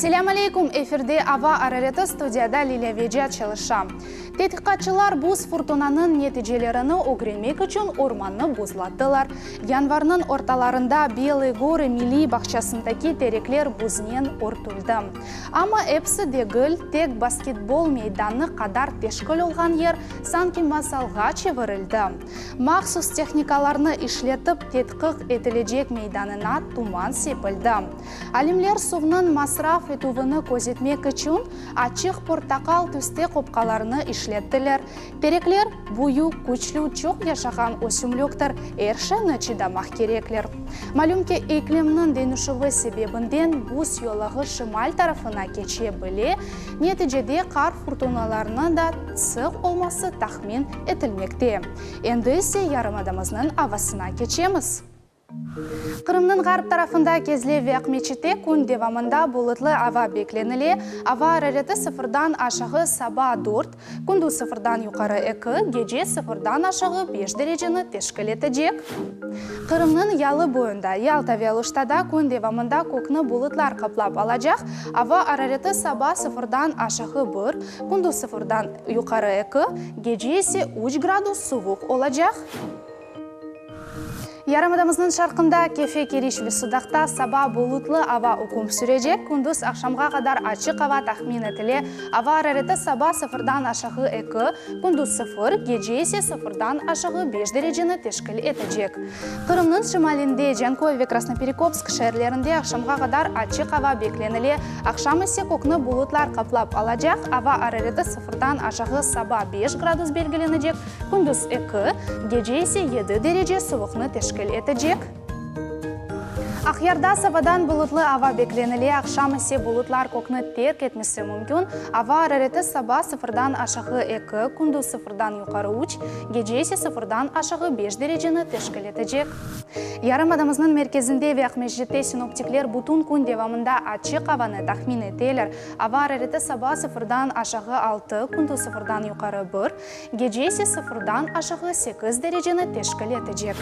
Selâm aleyküm, efirde Ava arareti, studiyada Lilâ Vecat çalışa. Tedqiqatçılar buz furtunanıñ neticelerini ögrenmek içün ormannı buzlattılar. Yanvarniñ ortalarında Belıy gorı milliy bağçasındaki terekler buznen örtüldi. Amma episi degil, tek basketbol meydanı qadar teşkil olğan yer sanki masalğa çevirildi. Mahsus tehnikalarnı işletip tedqiq etilecek meydanına tuman sepildi. Alimler suvnıñ masraf etüvini közetmek içün açıq portaqal tüste qopqalarnı işlettiler. Terekler, büyük, küçlü, çoq yaşağan ösümlüktir, er şeyni çıdamaq kerekler. Malüm ki, iklimniñ deñişüvi sebebinden buz yolağı şimal tarafına keçe bile, neticede qar furtunalarınıñ da sıq olması tahmin etilmekte. Endi ise yarımadamıznıñ avasına keçemiz. Qırımnıñ ğarp tarafında Kezlev ve Aqmeçitte kün devamında bulutlı ava beklenile, ava arareti sıfırdan aşağı saba dört, kündüz sıfırdan yuqarı eki, gece sıfırdan aşağı beş dereceni teşkil etecek. Qırımnıñ yalı boyunda, Yalta ve Aluştada kün devamında kökni bulutlar qaplap alacaq, ava arareti saba sıfırdan aşağı bir, kündüz sıfırdan yuqarı eki, gece ise üç gradus suvuq olacaq. Yarımadamıznıñ şarqında, Kefe, Keriç ve Sudaqta saba bulutlı ava üküm sürecek, kündüz aqşamğa qadar açıq ava tahmin etile, ava arareti saba sıfırdan aşağı eki, kündüz sıfır, gece ise sıfırdan aşağı beş dereceni teşkil etecek. Qırımnıñ şimalinde, Canköy ve Krasnoperekopsk şeerlerinde aqşamğa qadar açıq ava beklenile, aqşam ise kökni bulutlar qaplap alacaq, ava arareti sıfırdan aşağı saba beş gradus belgilenecek, Kündüz eki, gece ise yedi derece suvuqnı teşkil etecek. Aqyarda sabadan bulutlı ava beklenile, aqşam ise bulutlar kökni terk etmesi mümkün. Ava arareti saba sıfırdan aşağı eki, kündüz sıfırdan yuqarı üç, gece ise sıfırdan aşağı beş dereceni teşkil etecek. Yarımadamıznıñ merkezinde ve Aqmescitte sinoptikler bütün kün devamında açıq avanı tahmin eteler. Ava arareti saba sıfırdan aşağı altı, kündüz sıfırdan yuqarı bir, Gece ise sıfırdan aşağı sekiz dereceni teşkil etecek.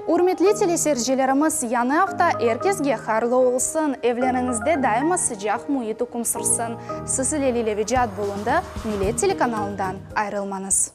Ürmetli teleseyircilerimiz, yañı afta er kesge hayırlı olsun, evleriñizde daima sıcaq müit üküm sürsün. Siz ile Lilâ Vecat bulundı, Millet telekanalından ayrılmañız.